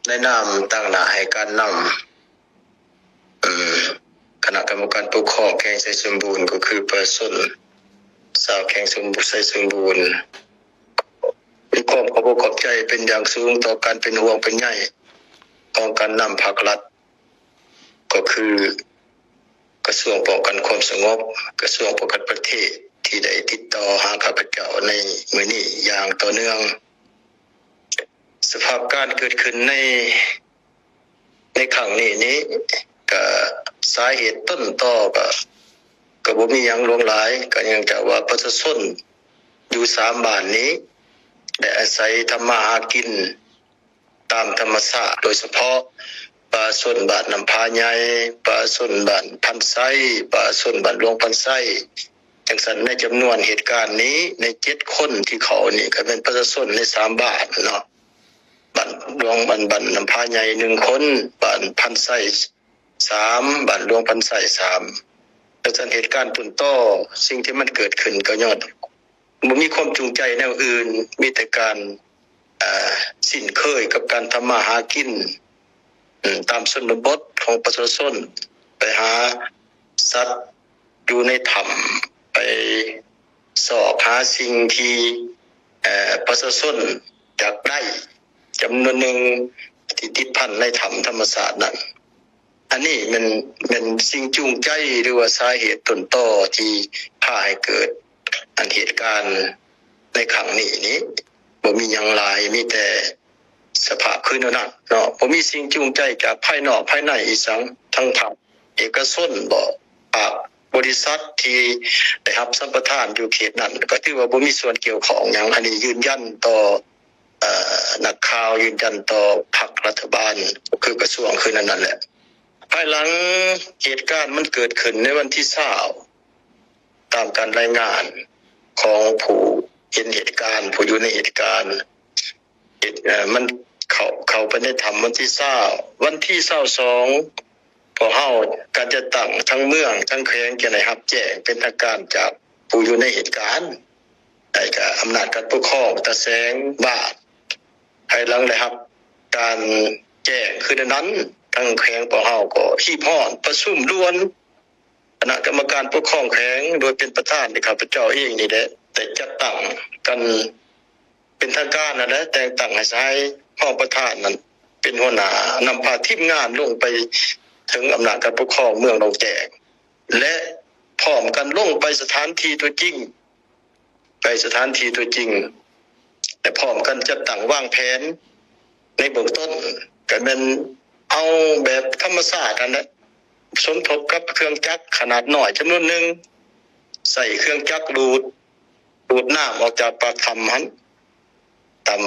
ໃນນາມຕາງໜ້າໃຫ້ການນຳ ເອີ ຄະນະກຳມະການປົກຄອງແຂວງໄຊສົມບູນ ກໍຄືປະຊາຊົນຊາວແຂວງສົມ ໄຊສົມບູນ ມີຄວາມຂອບອົກຂອບໃຈເປັນຢ່າງສູງຕໍ່ການເປັນຫ່ວງເປັນໃຍຂອງການນຳພາກລັດ ກໍຄືກະຊວງປ້ອງກັນຄວາມສະຫງົບ, ກະຊວງປ້ອງກັນປະເທດ ທີ່ໄດ້ຕິດຕໍ່ຫາຂ້າພະເຈົ້າໃນມື້ນີ້ຢ່າງຕໍ່ເນື່ອງ. ສະພາບການເກີດຂຶ້ນໃນ ໃນຄັ້ງນີ້ນີ້ ກະສາເຫດຕົ້ນຕໍ ກະ ກະບໍ່ມີຫຍັງຫຼວງຫຼາຍ, ກະເນື່ອງຈາກວ່າປະຊາຊົນຢູ່ສາມບ້ານນີ້ ໄດ້ອາໄສທຳມາຫາກິນຕາມທຳມະຊາດ, ໂດຍສະເພາະປະຊາຊົນບ້ານນ້ຳຜາໃຫຍ່, ປະຊາຊົນບ້ານພັນໄຊ, ປະຊາຊົນບ້ານຫຼວງພັນໄຊ ຈັ່ງຊັ້ນ. ໃນຈຳນວນເຫດການນີ້ ໃນເຈັດຄົນທີ່ເຂົ້ານີ້ ກະແມ່ນປະຊາຊົນໃນສາມບ້ານເນາະ. ບ້ານຫຼວງ ບ້ານ ບ້ານນ້ຳຜາໃຫຍ່ໜຶ່ງຄົນ, ບ້ານພັນໄຊສາມ, ບ້ານຫຼວງພັນໄຊສາມ. ແລະ ສາເຫດການຕົ້ນຕໍ ສິ່ງທີ່ມັນເກີດຂຶ້ນກໍຍ້ອນບໍ່ມີຄວາມຈູງໃຈແນວອື່ນ, ມີແຕ່ການ ເອີ ຊິນເຄີຍກັບການທຳມາຫາກິນ ອາ ຕາມຊົນນະບົດຂອງປະຊາຊົນ, ໄປຫາສັດຢູ່ໃນຖ້ຳ, ໄປຊອກຫາສິ່ງທີ່ ເອີ ປະຊາຊົນຢາກໄດ້ ຈຳນວນໜຶ່ງທີ່ຕິດພັນໃນຖ້ຳທຳມະຊາດນັ້ນ. ອັນນີ້ແມ່ນ ແມ່ນສິ່ງຈູງໃຈ ຫຼືວ່າສາເຫດຕົ້ນຕໍທີ່ພາໃຫ້ເກີດອັນເຫດການໃນຄັ້ງນີ້ນີ້. ບໍ່ມີຫຍັງຫຼາຍ, ມີແຕ່ສະພາບຄືແນວນັ້ນເນາະ, ບໍ່ມີສິ່ງຈູງໃຈຈາກພາຍນອກພາຍໃນອີ່ຫຍັງ. ທັງພາກເອກະຊົນບໍ ພາກບໍລິສັດທີ່ໄດ້ຮັບສຳປະທານຢູ່ເຂດນັ້ນ ກໍຖືວ່າບໍ່ມີສ່ວນກ່ຽວຂ້ອງຫຍັງ. ອັນນີ້ຢືນຢັນຕໍ່ ເອີ ນັກຂ່າວ ຢືນຢັນຕໍ່ພັກລັດຖະບານ ກໍຄືກະຊວງຄືນັ້ນນັ້ນແຫຼະ. ພາຍຫຼັງເຫດການມັນເກີດຂຶ້ນໃນວັນທີຊາວ ຕາມການລາຍງານຂອງຜູ້ເຫັນເຫດການ ຜູ້ຢູ່ໃນເຫດການ ເຫດ ເອີ ມັນເຂົ້າ ເຂົ້າໄປໃນຖ້ຳວັນທີຊາວ. ວັນທີຊາວສອງ ພວກເຮົາ ການຈັດຕັ້ງທັງເມືອງທັງແຂວງ ຈະໄດ້ຮັບແຈ້ງເປັນທາງການຈາກຜູ້ຢູ່ໃນເຫດການ ແລະ ກະອຳນາດການປົກຄອງຕາແສງບ້ານ. ພາຍຫຼັງໄດ້ຮັບການແຈ້ງຄືແນວນັ້ນ, ທາງແຂວງພວກເຮົາກໍຮີບຮ້ອນປະຊຸມດ່ວນ ຄະນະກຳມະການປົກຄອງແຂວງ ໂດຍເປັນປະທານໂດຍຂ້າພະເຈົ້າເອງນີ້ແຫຼະ ໄດ້ຈັດຕັ້ງກັນເປັນທາງການຫັ້ນແຫຼະ, ແຕ່ງຕັ້ງໃຫ້ສະຫາຍຮອງປະທານນັ້ນເປັນຫົວໜ້າ, ນຳພາທີມງານລົງໄປເຖິງອຳນາດການປົກຄອງເມືອງໜອງແຈ້ງ ແລະ ພ້ອມກັນລົງໄປສະຖານທີ່ຕົວຈິງ, ໄປສະຖານທີ່ຕົວຈິງ ແລະ ພ້ອມກັນຈັດຕັ້ງວາງແຜນໃນເບື້ອງຕົ້ນ ກະແມ່ນເອົາແບບທຳມະຊາດຫັ້ນແຫຼະ ສົມທົບກັບເຄື່ອງຈັກຂະໜາດນ້ອຍຈຳນວນໜຶ່ງ, ໃຊ້ເຄື່ອງຈັກດູດ ດູດນ້ຳອອກຈາກປາກຖ້ຳຫັ້ນ, ຕາມ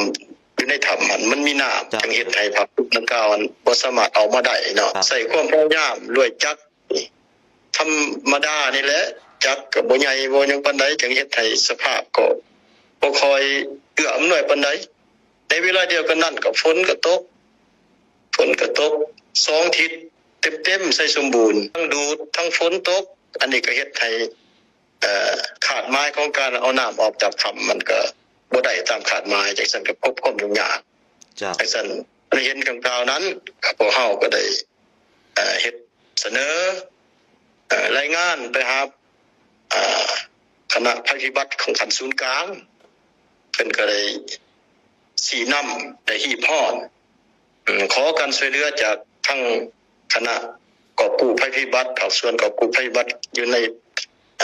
ຢູ່ໃນຖ້ຳຫັ້ນມັນມີນ້ຳ, ຈັ່ງເຮັດໃຫ້ພາກນຳກ່າວຫັ້ນບໍ່ສາມາດອອກມາໄດ້ເນາະ. ໃຊ້ຄວາມພະຍາຍາມດ້ວຍຈັກ ທຳມະດານີ້ແຫຼະ, ຈັກກໍບໍ່ໃຫຍ່ບໍ່ຫຍັງປານໃດ, ຈຶ່ງເຮັດໃຫ້ສະພາບກໍບໍ່ຄ່ອຍເອື້ອອຳນວຍປານໃດ. ໃນເວລາດຽວກັນນັ້ນກໍຝົນກໍຕົກ, ຝົນກໍຕົກສອງທິດເຕັມໆ ໄຊສົມບູນ, ທັງດູດ ທັງຝົນຕົກ. ອັນນີ້ກໍເຮັດໃຫ້ ເອີ ຄາດໝາຍຂອງການເອົານ້ຳອອກຈາກຖ້ຳມັນກໍບໍ່ໄດ້ຕາມຄາດໝາຍ, ຈັ່ງຊັ້ນກໍພົບຄວາມຫຍຸ້ງຍາກ. ເຈົ້າ. ຈັ່ງຊັ້ນ ໃນເຫັນດັ່ງກ່າວນັ້ນ ພວກເຮົາກໍໄດ້ ເອີ ເຮັດສະເໜີ ເອີ ລາຍງານໄປຫາ ເອີ ຄະນະໄພພິບັດຂອງຂັ້ນສູນກາງ, ເພິ່ນກໍໄດ້ຊີ້ນຳ ໄດ້ຮີບຮ້ອນ ເອີ ຂໍການຊ່ວຍເຫຼືອຈາກທາງຄະນະກອບກູ້ໄພພິບັດ, ພາກສ່ວນກອບກູ້ໄພພິບັດຢູ່ໃນ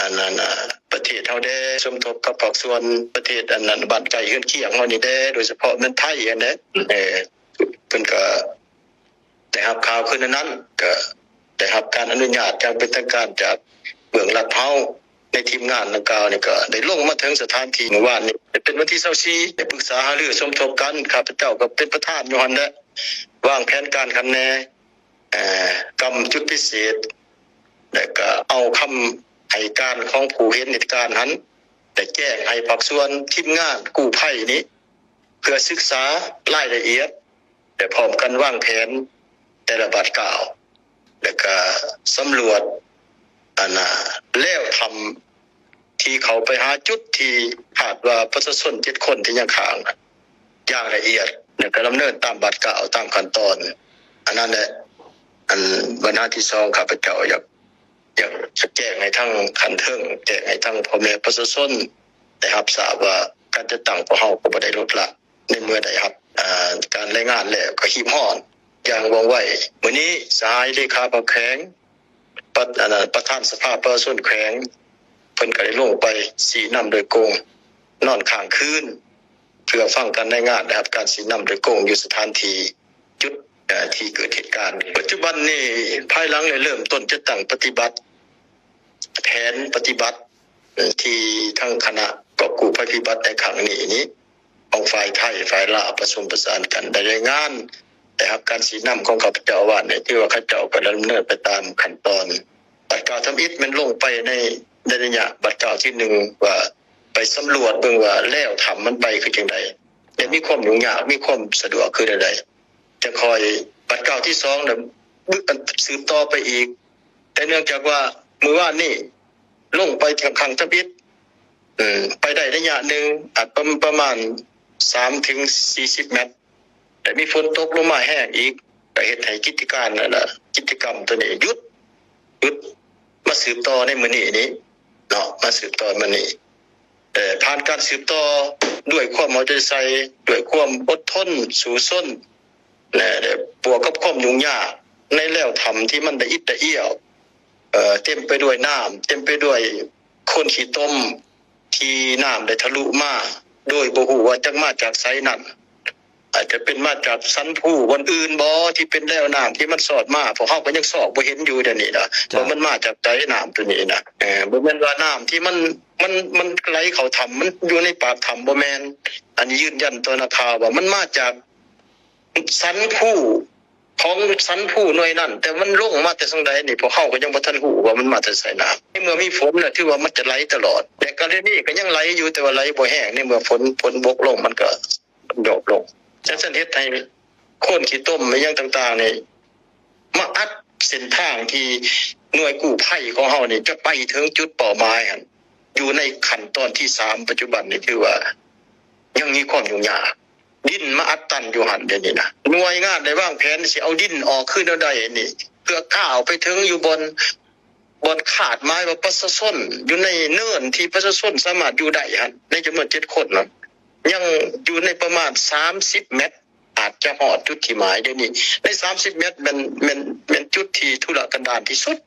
ອັນນັ້ນ ອາ ປະເທດເຮົາແດ່, ສົມທົບກັບພາກສ່ວນປະເທດ ອັນນັ້ນ ບ້ານໃກ້ເຮືອນຄຽງເຮົານີ້ແດ່, ໂດຍສະເພາະແມ່ນໄທຫັ້ນແຫຼະ. ເອີ ເພິ່ນກໍໄດ້ຮັບຂ່າວຄືນນັ້ນ, ກໍໄດ້ຮັບການອະນຸຍາດຢ່າງເປັນທາງການຈາກເບື້ອງລັດເຮົາ. ໃນທີມງານດັ່ງກ່າວນີ້ກໍໄດ້ລົງມາເຖິງສະຖານທີ່ມື້ວານນີ້ ເປັນວັນທີຊາວສີ່ ໄດ້ປຶກສາຫາລືສົມທົບກັນ, ຂ້າພະເຈົ້າກໍເປັນປະທານຢູ່ຫັ້ນແຫຼະ, ວາງແຜນການຄັນແນ ເອີ ກຳຈຸດພິເສດ ແລະ ກະເອົາຄຳໃຫ້ການຂອງຜູ້ເຫັນເຫດການຫັ້ນ ໄດ້ແຈ້ງໃຫ້ພາກສ່ວນທີມງານກູ້ໄພນີ້ ເພື່ອສຶກສາລາຍລະອຽດ ແລະ ພ້ອມກັນວາງແຜນແຕ່ລະບາດກ້າວ ແລະ ກະສຳຫຼວດ ອັນນາ ແລວຖ້ຳ ທີ່ເຂົ້າໄປຫາຈຸດທີ່ຄາດວ່າປະຊາຊົນເຈັດຄົນທີ່ຍັງຄ້າງນັ້ນຢ່າງລະອຽດ. ແລ້ວກໍດຳເນີນຕາມບາດກ້າວ ຕາມຂັ້ນຕອນ. ອັນນັ້ນແຫຼະ ອັນບັນຫາທີສອງ ຂ້າພະເຈົ້າຢາກ ຢາກຈະແຈ້ງໃຫ້ທາງຂັ້ນເທິງ ແຈ້ງໃຫ້ທາງພໍ່ແມ່ປະຊາຊົນໄດ້ຮັບຊາບວ່າ ການຈັດຕັ້ງພວກເຮົາກໍບໍ່ໄດ້ລົດລະ ໃນເມື່ອໄດ້ຮັບ ອ່າ ການລາຍງານແລ້ວກໍຮີບຮ້ອນຢ່າງວ່ອງໄວ. ມື້ນີ້ສະຫາຍເລຂາພັກແຂວງ ປະ ອັນ ປະທານສະພາປະຊາຊົນແຂວງ ເພິ່ນກໍໄດ້ລົງໄປຊີ້ນຳໂດຍກົງ ນອນຄ້າງຄືນ ເພື່ອຟັງການລາຍງານ ໄດ້ຮັບການຊີ້ນຳໂດຍກົງຢູ່ສະຖານທີ່ຈຸດ ເອີ ທີ່ເກີດເຫດການ. ປັດຈຸບັນນີ້ ພາຍຫຼັງໄດ້ເລີ່ມຕົ້ນຈັດຕັ້ງປະຕິບັດ ແຜນປະຕິບັດ ເອີ ທີ່ທາງຄະນະກອບກູ້ໄພພິບັດໃນຄັ້ງນີ້ນີ້ ຂອງຝ່າຍໄທ ຝ່າຍລາວປະສົມປະສານກັນ ໄດ້ລາຍງານ ໄດ້ຮັບການຊີ້ນຳຂອງຂ້າພະເຈົ້າວ່ານີ້ ຖືວ່າເຂົາເຈົ້າກໍດຳເນີນໄປຕາມຂັ້ນຕອນ. ບາດກ້າວທຳອິດແມ່ນລົງໄປໃນ ໃນໄລຍະບາດກ້າວທີໜຶ່ງ ວ່າໄປສຳຫຼວດເບິ່ງວ່າແລວຖ້ຳມັນໄປຄືຈັ່ງໃດ ແລະ ມີຄວາມຫຍຸ້ງຍາກ ມີຄວາມສະດວກຄືແນວໃດ ຈະຄ່ອຍ ບາດກ້າວທີສອງນະ ສືບຕໍ່ໄປອີກ. ແຕ່ເນື່ອງຈາກວ່າມື້ວານນີ້ລົງໄປຄັ້ງທຳອິດ ເອີ ໄປໄດ້ໄລຍະໜຶ່ງ ອາດປະ ປະມານສາມເຖິງສີ່ສິບແມັດ ແຕ່ມີຝົນຕົກລົງມາແຮງອີກ ກໍເຮັດໃຫ້ກິດຈະການນັ້ນນະ ກິດຈະກຳໂຕນີ້ຢຸດ ຢຸດ ມາສືບຕໍ່ໃນມື້ນີ້ນີ້ເນາະ ມາສືບຕໍ່ມື້ນີ້. ເອີ ຜ່ານການສືບຕໍ່ດ້ວຍຄວາມເອົາໃຈໃສ່ ດ້ວຍຄວາມອົດທົນສູ້ຊົນ ແລະ ບວກກັບຄວາມຫຍຸ້ງຍາກໃນແລວຖ້ຳທີ່ມັນລະອິດລະອ້ຽວ ເອີ ເຕັມໄປດ້ວຍນ້ຳ ເຕັມໄປດ້ວຍໂຄນຂີ້ຕົມ ທີ່ນ້ຳໄດ້ທະລຸມາ ໂດຍບໍ່ຮູ້ວ່າຈັກມາຈາກໃສນັ້ນ ອາດຈະເປັນມາຈາກສັນພູບ່ອນອື່ນບໍ ທີ່ເປັນແລວນ້ຳທີ່ມັນຊອດມາ ພວກເຮົາກໍຍັງຊອກບໍ່ເຫັນຢູ່ດຽວນີ້ນະ ເຈົ້າ ວ່າມັນມາຈາກໃສນ້ຳໂຕນີ້ນະ. ເອີ ບໍ່ແມ່ນວ່ານ້ຳທີ່ມັນ ມັນ ມັນໄຫຼເຂົ້າຖ້ຳ ມັນຢູ່ໃນປາກຖ້ຳ ບໍ່ແມ່ນ. ອັນນີ້ຢືນຢັນຕໍ່ນັກຂ່າວວ່າມັນມາຈາກສັນພູ ຂອງສັນພູໜ່ວຍນັ້ນ ແຕ່ມັນລົງມາແຕ່ທາງໃດນີ້ ພວກເຮົາກໍຍັງບໍ່ທັນຮູ້ວ່າມັນມາແຕ່ໃສນະ. ໃນເມື່ອມີຝົນນະ ຖືວ່າມັນຈະໄຫຼຕະຫຼອດ ແຕ່ກໍລະນີກໍຍັງໄຫຼຢູ່ ແຕ່ວ່າໄຫຼບໍ່ແຮງ. ໃນເມື່ອຝົນ ຝົນບົກລົງ ມັນກໍດອບລົງ. ຈັ່ງຊັ້ນເຮັດໃຫ້ໂຄນຂີ້ຕົມ ອີ່ຫຍັງຕ່າງໆນີ້ ມາອັດເສັ້ນທາງທີ່ໜ່ວຍກູ້ໄພຂອງເຮົານີ້ຈະໄປເຖິງຈຸດເປົ້າໝາຍຫັ້ນ ຢູ່ໃນຂັ້ນຕອນທີສາມ ປັດຈຸບັນນີ້ ຖືວ່າຍັງມີຄວາມຫຍຸ້ງຍາກ. ດິນມາອັດຕັນຢູ່ຫັ້ນດຽວນີ້ນະ ໜ່ວຍງານໄດ້ວາງແຜນຊິເອົາດິນອອກຄືແນວໃດນີ້ ເພື່ອກ້າວໄປເຖິງຢູ່ບ່ອນ ບ່ອນຄາດໝາຍວ່າປະຊາຊົນ ຢູ່ໃນເນີນທີ່ປະຊາຊົນສາມາດຢູ່ໄດ້ຫັ້ນ ໃນຈຳນວນເຈັດຄົນນັ້ນ ຍັງຢູ່ໃນປະມານສາມສິບແມັດ ອາດຈະຮອດຈຸດທີ່ໝາຍ. ດຽວນີ້ໃນສາມສິບແມັດແມ່ນ ແມ່ນ ແມ່ນຈຸດທີ່ທຸລະກັນດານທີ່ສຸດ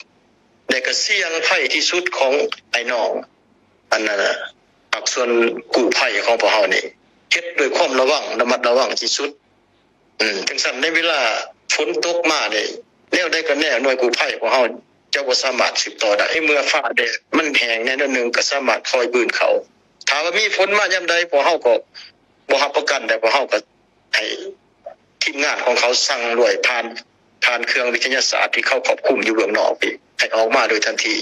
ແລະກໍສ່ຽງໄພທີ່ສຸດຂອງອ້າຍນ້ອງ ອັນນັ້ນນະ ພາກສ່ວນກູ້ໄພຂອງພວກເຮົານີ້ ເຮັດດ້ວຍຄວາມລະວັງ ລະມັດລະວັງທີ່ສຸດ. ອືມ ຈັ່ງຊັ້ນໃນເວລາຝົນຕົກມານີ້ ແນວໃດກໍແນວ ໜ່ວຍກູ້ໄພຂອງເຮົາຈະບໍ່ສາມາດສືບຕໍ່ໄດ້. ໃນເມື່ອຟ້າແດດມັນແຫ້ງແດ່ໜ້ອຍໜຶ່ງ ກໍສາມາດຄ່ອຍບືນເຂົ້າ. ຖ້າວ່າມີຝົນມາຍາມໃດ ພວກເຮົາກໍບໍ່ຮັບປະກັນໄດ້ ພວກເຮົາກໍ ໃຫ້ທີມງານຂອງເຂົາສັ່ງດ້ວຍຜ່ານ ຜ່ານເຄື່ອງວິທະຍາສາດທີ່ເຂົາຄອບຄຸມຢູ່ເບື້ອງນອກນີ້ ໃຫ້ອອກມາໂດຍທັນທີ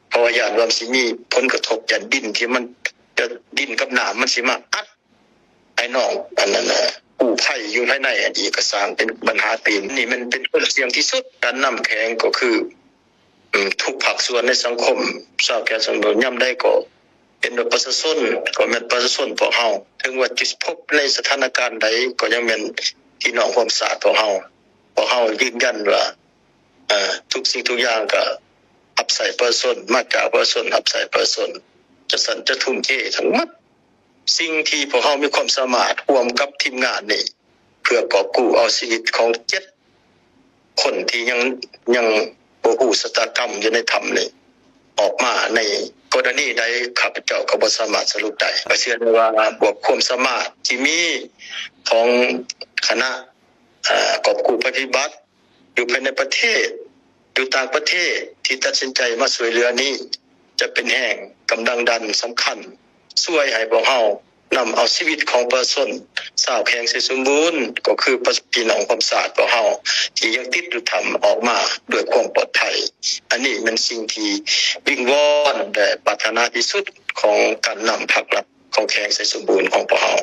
ເພາະວ່າຢ້ານວ່າມັນຊິມີຜົນກະທົບ ຢ້ານດິນທີ່ມັນຈະ ດິນກັບນ້ຳມັນຊິມາອັດໄອ້ນ້ອງ ອັນນັ້ນນະ ກູ້ໄພຢູ່ພາຍໃນຫັ້ນອີກ ກໍສ້າງເປັນບັນຫາຕື່ມ. ນີ້ມັນເປັນຜົນສ່ຽງທີ່ສຸດ. ການນຳແຂວງກໍຄື ອືມ ທຸກພາກສ່ວນໃນສັງຄົມ ຊາວແຂວງໄຊສົມບູນ ຍາມໃດກໍເປັນວ່າປະຊາຊົນ ກໍແມ່ນປະຊາຊົນພວກເຮົາ ເຖິງວ່າຈະພົບໃນສະຖານະການໃດ ກໍຍັງແມ່ນພີ່ນ້ອງຮ່ວມຊາດພວກເຮົາ. ພວກເຮົາຢືນຢັນວ່າ ເອີ ທຸກສິ່ງທຸກຢ່າງກໍຮັບໃຊ້ປະຊາຊົນ ມາຈາກປະຊາຊົນ ຮັບໃຊ້ປະຊາຊົນ. ຈັ່ງຊັ້ນຈະທຸ່ມເທທັງໝົດ ສິ່ງທີ່ພວກເຮົາມີຄວາມສາມາດ ຮ່ວມກັບທີມງານນີ້ ເພື່ອກອບກູ້ເອົາຊີວິດຂອງເຈັດ ຄົນທີ່ຍັງ ຍັງບໍ່ຮູ້ຊະຕາກຳຢູ່ໃນຖ້ຳນີ້ ອອກມາໃນກໍລະນີໃດ ຂ້າພະເຈົ້າກໍບໍ່ສາມາດສະຫຼຸບໄດ້. ກໍເຊື່ອໄດ້ວ່າບວກຄວາມສາມາດທີ່ມີຂອງຄະນະ ເອີ ກອບກູ້ໄພພິບັດ ຢູ່ພາຍໃນປະເທດ ຢູ່ຕ່າງປະເທດ ທີ່ຕັດສິນໃຈມາຊ່ວຍເຫຼືອນີ້ ຈະເປັນແຮງກຳລັງດັນສຳຄັນ ຊ່ວຍໃຫ້ພວກເຮົາ ນຳເອົາຊີວິດຂອງປະຊາຊົນຊາວແຂວງໄຊສົມບູນ ກໍຄືປະ ພີ່ນ້ອງຮ່ວມຊາດຂອງເຮົາ ທີ່ຍັງຕິດຢູ່ຖ້ຳ ອອກມາດ້ວຍຄວາມປອດໄພ. ອັນນີ້ແມ່ນສິ່ງທີ່ວິງວອນ ແລະ ປາດຖະໜາທີ່ສຸດຂອງການນຳພາກລັດຂອງແຂວງໄຊສົມບູນຂອງພວກເຮົາ.